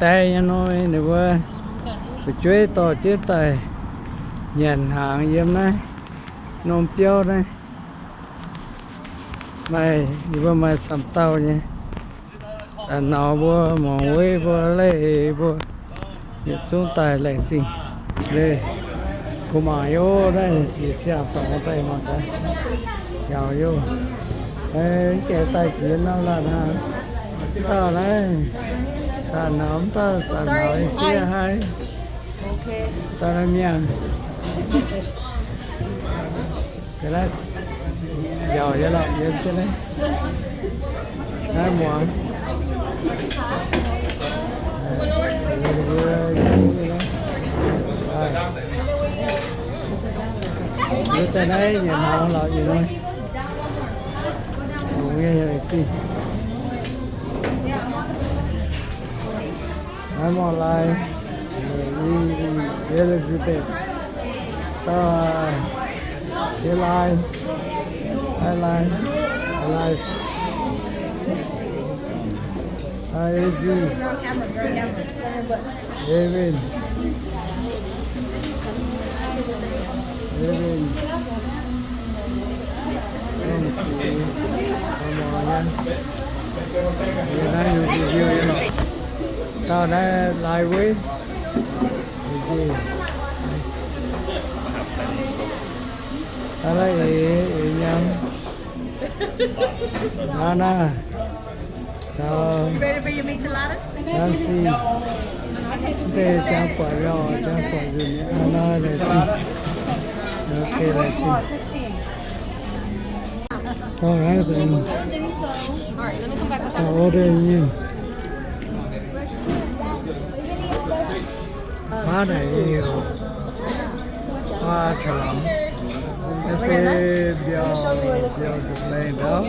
die nyei nor, ninh mbuo fu'jueiv dorh jienv daaih nyanc hnaangx yiem naaiv norm biauv naaiv. Maaih, ninh mbuo maaih camv dauh nyei. Zanc nauz mbuo, muangx weiv mbuo, leih mbuo, yietc zungv daaih laengz zingh. Leih, kuv mangc yie naaiv jiex siang dorngx daaih mangc gaax. Yaac yie, mv gaengh daaih jiex norm laanh hnangv. Dauh naaiv, zanc nauz mv dauh zanc nauz siev haiv. Dauh naaiv mienh. Yaac yie lorqc, yie jienv naaiv, naaiv muangx. Yie daaih naaiv nyanc hnaangx lorqc, yie naaiv. Yie zingh. Naaiv mor lai, Elizabeth. Dauh, yie lai, lai, lai, lai. Hi, Izzy. Evan. Evan. Come on, man. Yie naaiv yie video yie lorqc. Dauh naaiv lai weiv. Dauh naaiv eix, eix nyaam. Nana caux Nancy. Mv deix jangx buatc liuz, jangx buatc nzunc, Nana laengz zingh. Ok, laengz zingh. Order nyei. Baav naaic nyei, baav caux lamz. Se mbiauz, mbiauz nzuqc maengx ndau.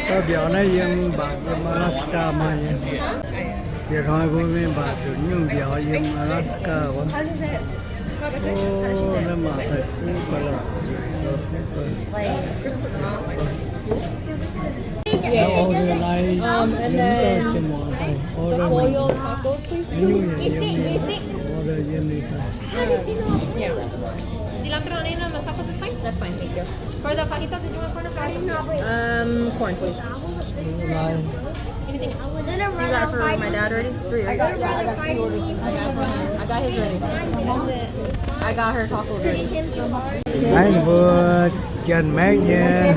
Dauh mbiauz naaiv yiem mbatc yiem Alaska maaih nyei. Yietc hnoi mbuo mingh mbatc zuqc nyungc mbiauz yiem Alaska wuov. Naaiv mangc daaih kuv baac lorqc, zuqc kuv baac. Order lai, order, order nyei, order nyei daaih. Cilantro, onion, and tacos is fine? That's fine, thank you. For the fajitas, did you want corn or flour? Um, corn, please. Lai. Anything else? You got it for my dad already? Three, right? I got, I got two orders. I got his already. I got her tacos already. Naaiv ninh mbuo Janx-Meiv nyei,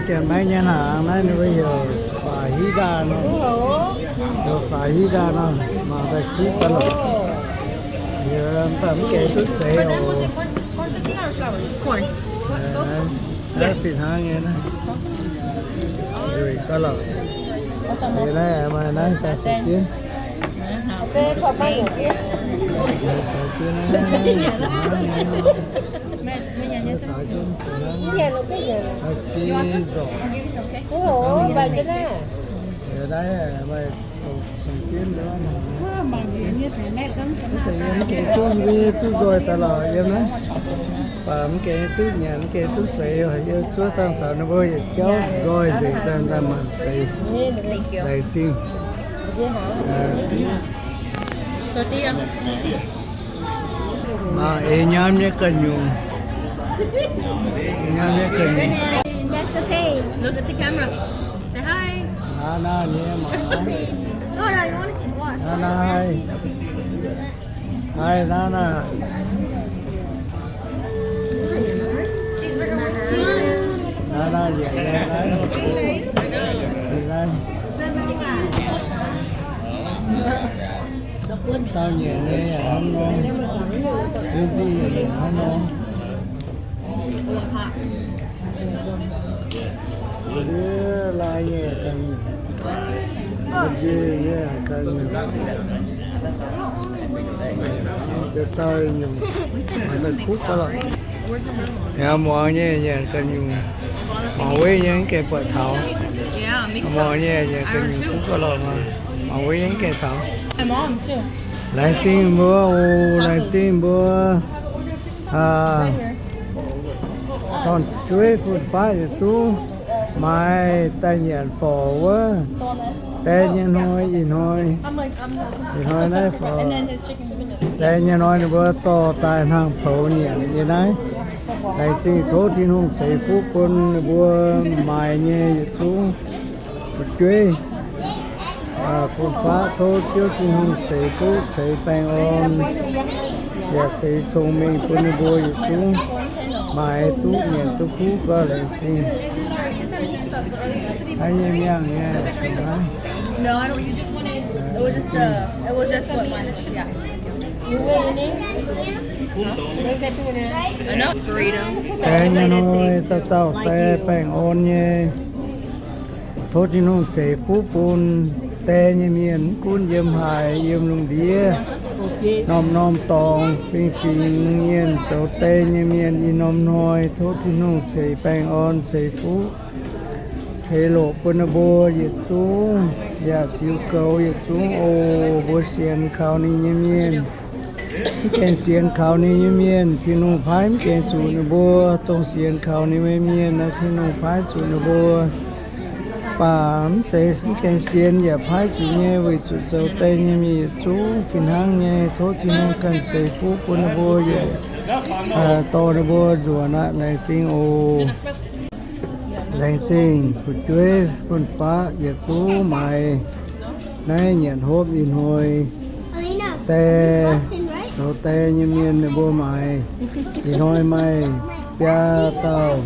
Janx-Meiv nyei hnaangx, naaiv ninh mbuo heuc fajita nor. Heuc fajita nor, mangc daaih kuv baac lorqc. Yie mv baac mv gaengh duqv seix oc. Naaiv fih hnangv nyei naaiv. Nzueic baac lorqc. Liuz naaiv maaih naaiv saa sou jienv. Sou jienv naaiv. Sou jienv fih hnangv. Biei nzorc. Liuz naaiv maaih sou jienv. Mv gaengh duqv nzoih daaih lorqc yiem naaiv. Baac mv gaengh duqv nyanc, mv gaengh duqv seix, yie zuov dangh caux ninh mbuo yietc jauv nzoih nzengc daaih, daaih mangc seix. Laengz zingh. Mangc eix nyaam nyei ganh nyungc. Eix nyaam nyei ganh nyungc. That's the pay. Look at the camera. Say hi. Nana nyei mangc. Oh, no, you wanna see what? Nana, hi. Hi, Nana. Nana nyanc nyei, nyanc nyei. Dauh nyanc nyei yaac hnangv nor. Daisy yaac nyanc hnangv nor. Ndiev lai nyei ganh nyungc. Ndiev nyei ganh nyungc. Deix dauh nyungc, mangc daaih kuv baac lorqc. Yaac muangx nyei nyanc ganh nyungc. Muangx weiv nyei mv gaengh buatc taux. Muangx nyei nyanc ganh nyungc kuv baac lorqc maah. Muangx weiv nyei mv gaengh taux. Laengz zingh mbuo oc, laengz zingh mbuo. Dorn-jueiv fun-faqv yietc zungv. Maaiz daaih nyanc forc wuov, die nyei hnoi, ih hnoi, ih hnoi naaiv forc, die nyei hnoi ninh mbuo dorh daaih hnangv poux nyanc nyei naaiv. Laengz zingh tov Tin-Hungh ceix fuqv bun ninh mbuo maaiz nyei yietc zungv fu'jueiv, fun-faqv. Tov Ziouv Tin-Hungh ceix fuqv ceix baengh orn, yaac ceix cong-mengh bun ninh mbuo yietc zungv maaiz duqv nyanc duqv kuv gau. Laengz zingh. Hnangv nyei miangh nyei. Die nyei hnoi dauh dauh die baengh orn nyei. Tov Tin-Hungh ceix fuqv bun die nyei mienh, mv gunv yiem haaix yiem lungh ndiev, norm-norm dorngx fingx-fingx mienh zoux die nyei mienh, ih norm hnoi tov Tin-Hungh ceix baengh orn ceix fuqv ceix loqc bun ninh mbuo yietc zungv, yaac ziux goux yietc zungv oc. Mbuo sienx kaux ninh nyei mienh, mv gaengh sienx kaux ninh nyei mienh, Tin-Hungh paaiv mv gaengh zuqc ninh mbuo. Dongh sienx kaux ninh nyei mienh nor, Tin-Hungh paaiv zuqc ninh mbuo. Mv baac mv zeiz mv gaengh sienx yaac paaiv zuqc nyei, weic zuqc zoux die nyei mienh yietc zungv fih hnangv nyei. Tov Tin-Hungh ganh ceix fuqv bun ninh mbuo, yaac dorh ninh mbuo nzuonx aqv. Laengz zingh oc. Laengz zingh fu'jueiv fun-faqv yietc zungv maaiz naaiv nyanc hopv ih hnoi die, zoux die nyei mienh ninh mbuo maaiz. Ih hnoi maaih biaa dauh,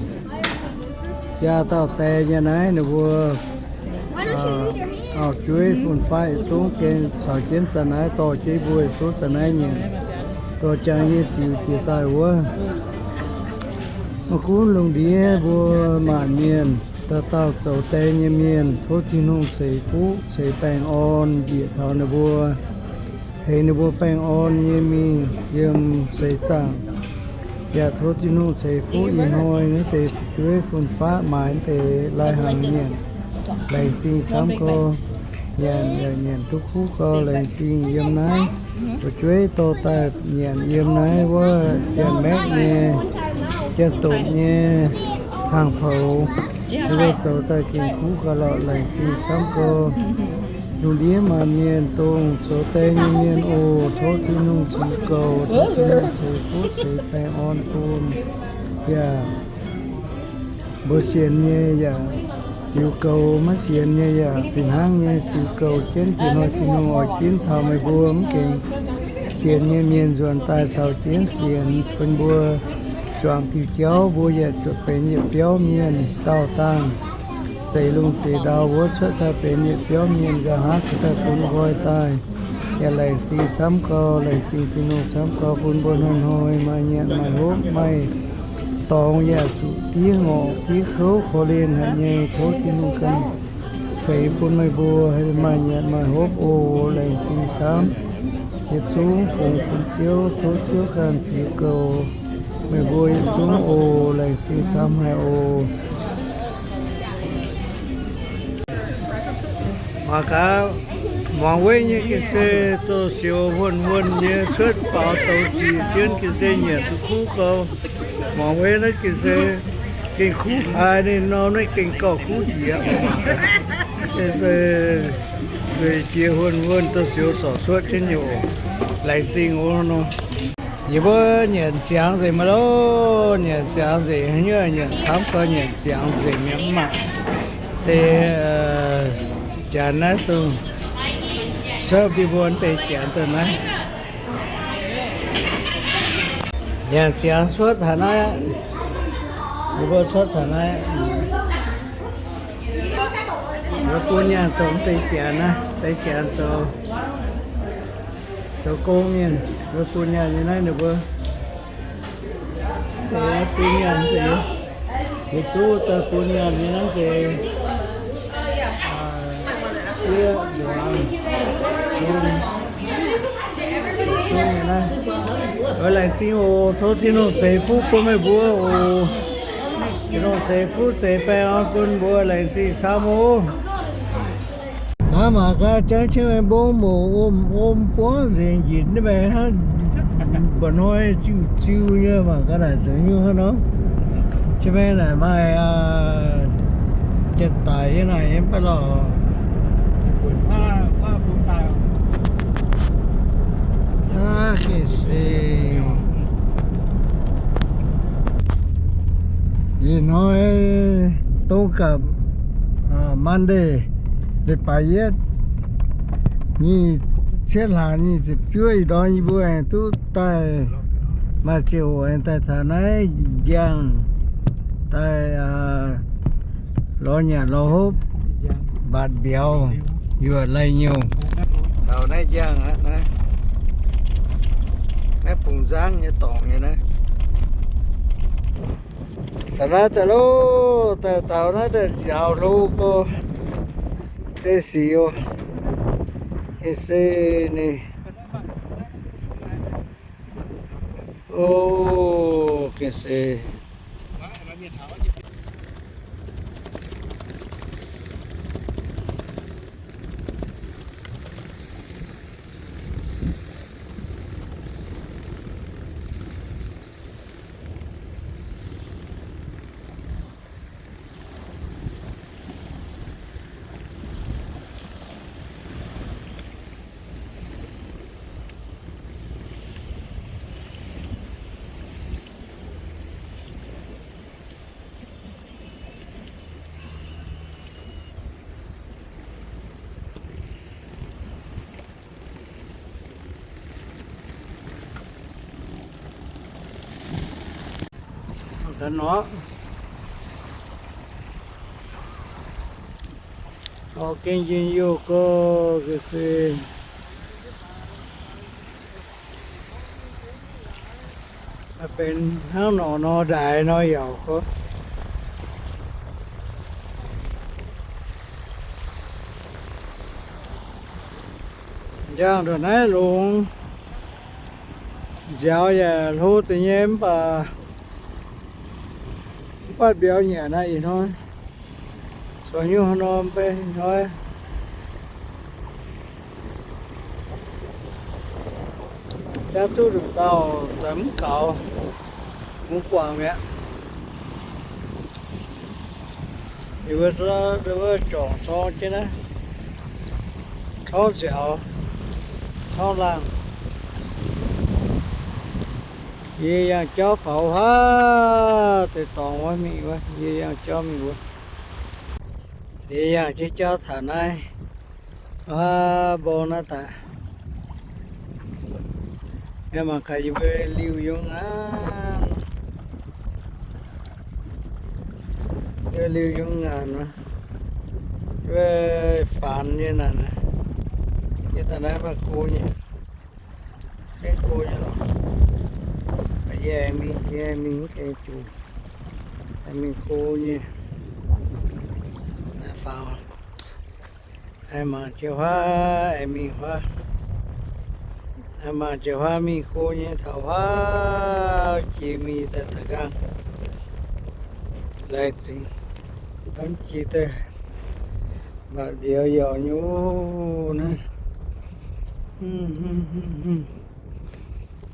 biaa dauh die nyei naaiv ninh mbuo auv-jueiv fun-faqv yietc zungv gengh caux jienv daaih naaiv dorh jienv mbuo yietc zungv daaih naaiv nyanc, dorh jangx nyei ziux jiex daaih wuov. Maiv gunv lungh ndiev mbuo maanc mienh, dauh dauh zoux die nyei mienh, tov Tin-Hungh ceix fuqv ceix baengh orn njiec taux ninh mbuo, tengx ninh mbuo baengh orn nyei mingh yiem seix zaangc. Yaac tov Tin-Hungh ceix fuqv ih hnoi naaiv deix fu'jueiv fun-faqv maaiz naaiv deix lai-hnaangx nyanc, laengz zingh camv gau. Nyanc yaac nyanc duqv kuv gau, laengz zingh yiem naaiv. Fu'jueiv dorh daaih nyanc yiem naaiv wuov janx-maekv nyei, janx-doqc nyei hnaangx-poux, ninh mbuo zoux daaih gengh kuv gau lorqc, laengz zingh camv gau. Lungh ndiev maanc mienh dongh zoux die nyei mienh oc, tov Tin-Hungh ceix goux, tov Tin-Hungh ceix fuqv ceix baengh orn bun. Yaac mbuo sienx nyei yaac ziux goux, maiv sienx nyei yaac fih hnangv nyei ziux goux jienv. Ih hnoi Tin-Hungh oix ginv taux meih mbuo mv gaengh sienx nyei mienh nzuonx daaih caux jienv sienx, bun mbuo juangc diuh jauv mbuo yaac zuqc benx yietc biauv mienh. Daauh dangh zeix lungh zeix ndau wuov cuotv daaih benx yietc biauv mienh, nqa'haav cingx daaih bun nqoi daaih. Yaac laengz zingh camv gau, laengz zingh Tin-Hungh camv gau bun mbuo hnoi-hnoi maaih nyanc maaih hopv, maaih dorngx yaac zuqc diev ngorc diev kouv korv-lienh haic nyei. Tov Tin-Hungh ganh ceix bun meih mbuo maaih nyanc maaih hopv oc. Laengz zingh camv. Yietc zungv fungx bun Ziouv, tov Ziouv ganh ziux goux meih mbuo yietc zungv oc. Laengz zingh camv haic oc. Mangc gaax, muangx weiv nyei gengh se douz-sioux huonh huonh nyei cuotv baaux douz ziqc jienv gengh se nyanc duqv kuv gau. Muangx weiv naaiv gengh se gengh kuv haic, ninh norm naaiv gengh gauh kuv njiec. Se nzueic jiex huonh huonh douz-sioux corc cuotv jienv nyei oc. Laengz zingh oc nor. Yie mbuo nyanc ziangx nzengc maiv loh, nyanc ziangx nzengc, haaix nyungc nyanc camv gau, nyanc ziangx nzengc mi'aqv maah. Deix janx naaiv zungv cuotv mbuo deix janx daaih naaiv. Nyanc ziangx cuotv taux naaiv aqv. Yie mbuo cuotv taux naaiv aqv. Mbuo bun nyaanh dongh deix janx naaiv, deix janx zoux, zoux gong mienh, mbuo bun nyaanh nyei naaiv ninh mbuo. Deix bun nyaanh deix, yietc zungv daaih bun nyaanh nyei naaiv deix, sieqv, nzuangx, bun, bun nyei naaiv. Oix laengz zingh oc. Tov Tin-Hungh ceix fuqv bun meih mbuo oc. Tin-Hungh ceix fuqv ceix baengh orn bun mbuo, laengz zingh camv oc. Aav mangc gaax, jangv jienv mbong moc om om buangv nzengc, njiec mingh hnangv mba'hnoi ziuh ziuh nyei. Mangc gaax naaic zoux nyungc hnangv nor. Jiex mingh naaic maaih, Janx-daic yiem naaic yiem baav lorqc. Aav, gengh se. Ih hnoi dongh gapv Monday, leiz-baaix yietv, nyic cietv hlaax nyic ziepc juov ih ndorm yie mbuo aengx duqv daaih maaih ziangh hoc aengx daaih taux naaiv njang, daaih lorz nyanc lorz hopv, mbatc mbiauz, yuoqc lai-nyungc. Taux naaiv njang aqv, naaiv, naaiv bungx nzangv nyei dorngx nyei naaiv. Taux naaiv daaih loh, daaih taux naaiv daaih nziaaux hlo gorx, se sic oc. Gengh se ninh, o, gengh se. Ga'naaiv nor, oix gengh njien-youh gorx ga'sie. Benx hnangv nor nor ndaix nor yaac gorngv, njang ndongc naaiv longx, nziaaux yaac hlo deix nyei mv baac mv baac mbiauz nyanc naaiv ih hnoi. Zuangx nyungc haaix nor mv bei hnoi. Jaav duqv nduqc dauh daaih mv gaux, mv guangc mi'aqv. Yie mbuo zorqv, mbuo zorngc zorng jienv naaiv, torngv nziaaux, torngv laangh. Yie yangh jauv faaux wuov, deix dorngx wuov mingh wuov, yie yangh jauv mingh wuov. Yie yangh jienv jauv taux naaiv, wuov mbong naaiv daaih. Yie mangc gaax yie mbuo liuh yungz ngaanc, liuh yungz ngaanc wuov, faanx nyei naaic. Yie daaih naaiv maaih go nyei, zengv go nyei lorqc. Yie aengx mingh, yie aengx mingh mv gaengh juqc, aengx mingh go nyei. Naaiv faaux, aengx mangc jiex huaav, aengx mingh huaav, aengx mangc jiex huaav mingh go nyei taux huaav jiex mingh daaih da'nqaang. Laengz zingh, hnamv jiex daaih mbatc mbiauz yaac nyei naaiv.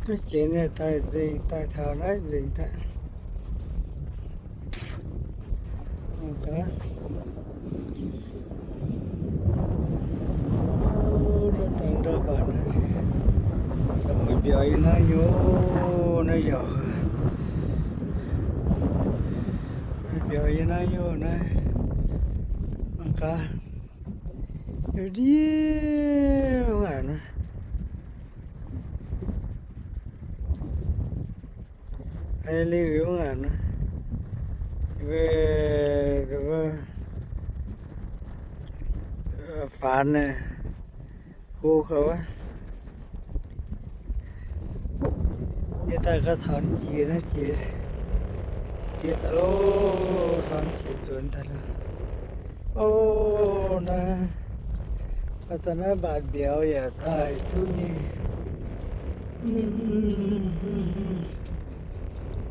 Naaiv jiex nyei daaih nzengc, daaih taux naaiv nzengc daaih. Naaiv dangh ndau mbatc naaiv, mbuo mbiauz yiem naaiv nyei, naaiv yaac, mbuo mbiauz yiem naaiv nyei naaiv. Mangc gaax, ndiev ngaanc naaiv. Liuh yungz ngaanc naaiv, faanx naaic, go gauh wuov. Yie daaih gauh taux jiex naaiv jiex, jiex daaih loh, taux jiex zuonx daaih loh. O, naaiv, daaih naaiv mbatc mbiauz yaac daaih duqv nyei.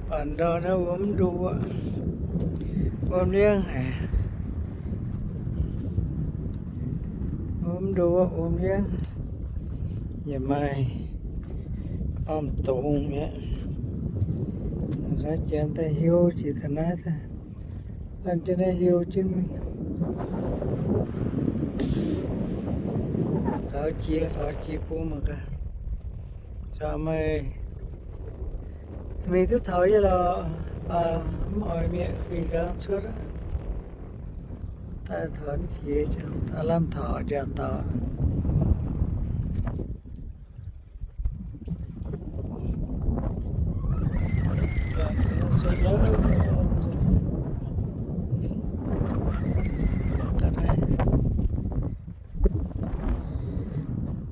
Mbatc ndau naaiv wuom ndo wuov, wuom liangv haic. Wuom ndo wuov, wuom liangv, yaac maaih baamh dongz mi'aqv. Gaax janx daaih hiuv jiex taux naaiv daaih, an jienv naaiv hiuv jienv mingh. Faaux jiex, faaux jiex bung mangc gaax. Caux meih mingh duqv taux yie lorqc, mv oix mienh huingx nqaang cuotv. Daaih taux jiex, daaih lamh taux njang-daaux.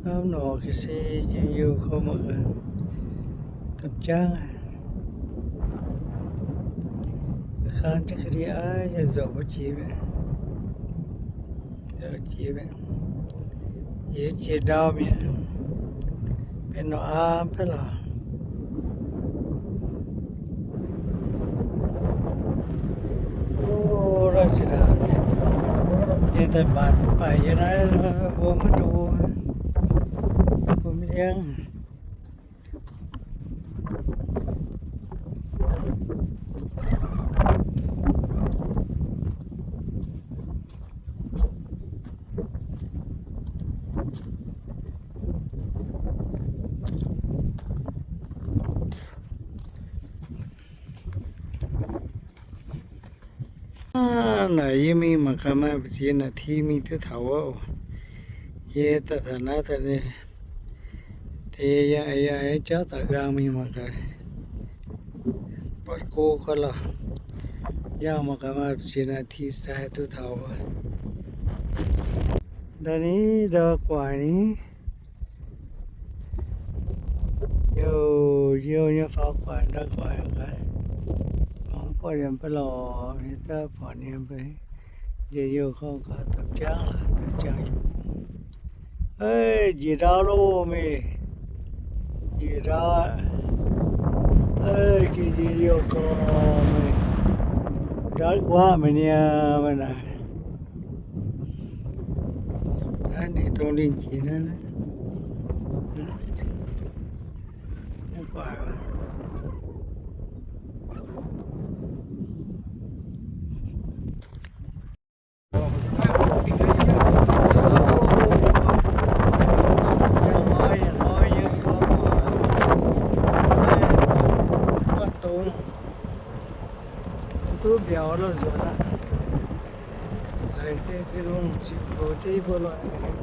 Hnamv nor ga'sie njien-youh korv mangc gaax, domh jangv aqv. Kang jienv ga'ndiev aqv, yie nzunc mbuo jiex mi'aqv. Jiex mi'aqv. Yie jiex ndau mi'aqv. Benx nor aqv, mv baac lorqc. O, lorqc ziex ndaangc, yie daaih mbatc mv baac yie naaiv mbuo maiv duqv, mbuo mv liangv. Naaic yie mingh mangc gaax maaih ziex naaic ti mingh duqv taux wuov oc. Yie daaih taux naaiv daaih, deix yie jauv daaih nqaang mingh mangc gaax, buatc go gau lorqc. Yangh mangc gaax maaih ziex naaic ti daaih duqv taux wuov. Ndau ni, ndau guaix ni. Youh, youh nyei faaux guaix, ndau guaix gaax. Mv buatc yiem ba'lorc, yie daaih buatc yiem ba'lorc. Njien-youh gorngv gaax domh jangv, domh jangv youh. Eix, njiec ndau loh mingh. Njiec ndau. Eix, njien-youh gorngv mingh. Ndau guaix mingh niaa, maiv naaic. Naaiv ninh dongh lingh jiex naaiv. Naaiv guaix. Duqv mbiauz lo nzuonx aqv. Laaix se zinh lungh zinh goux jienv mbuo loh-eix,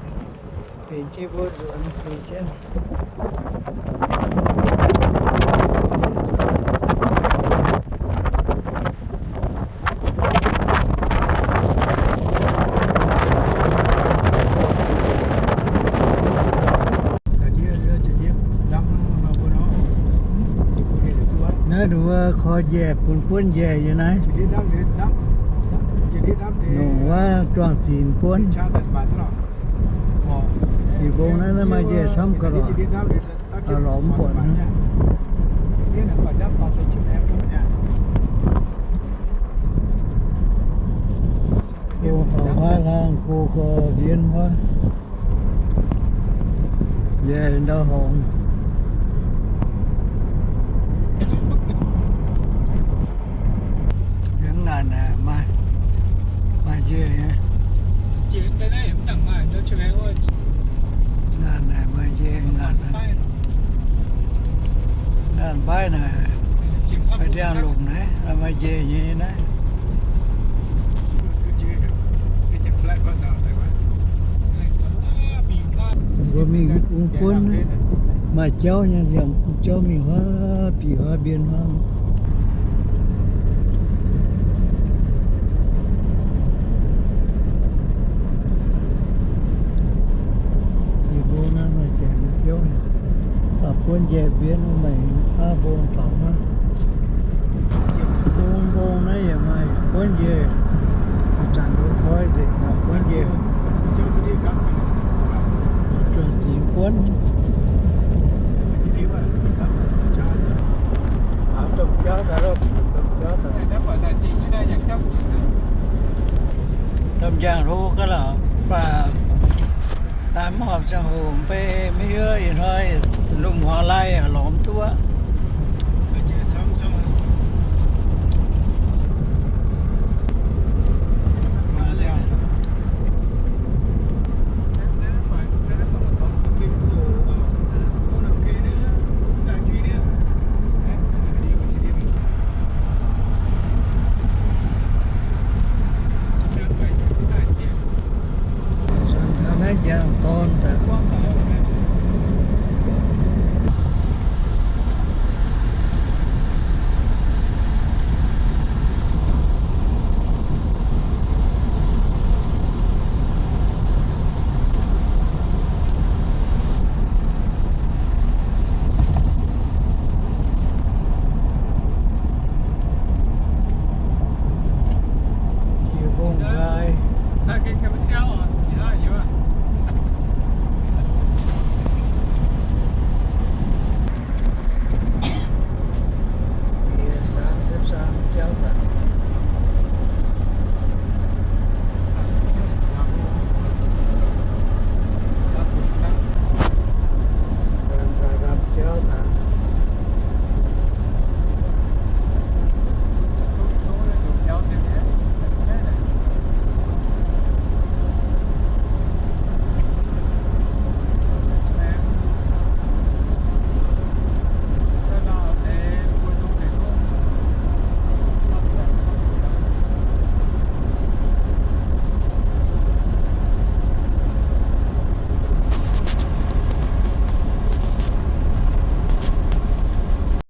benx jienv mbuo nzuonx, benx jienv. Naaiv nduov korv njaih bun buonv njaih nyei naaiv. Nongc wuov juang-zinx buonv. Ih mbong naaiv, naaiv maaih njaih camv ga'lorqc. Lorz mv buatc. Go faaux haav hlang, go gau mbienv wuov. Njaih ndau horngx. Ngaanc naaic maaih, maaih njaih nyei. Ngaanc naaic maaih njaih, ngaanc naaic. Ngaanc mbaiv naaic, maaih ndiangx-lomc naaiv, maaih njaih nyei naaiv. Mbuo mingh ung buonv, maaih jauv nyei, yangh jauv mingh huaav bieqc huaav mbienv huaav. Yie mbuo naaiv maaih janx biouv, buonv njaih mbienv, maaih aav mbong faaux hnangv. Mbong mbong naaiv yaac maaih buonv njaih, zanc nduov koi nzengc buonv njaih. Juang-zinx buonv. Domh njang hlo ga'lorqc, baac daaih mv horpc ziangh hoc mv bei maiv hiuv, ih hnoi lungh muangx lai lorz mv duqv. Maaih njaih, Njang dorn daaih.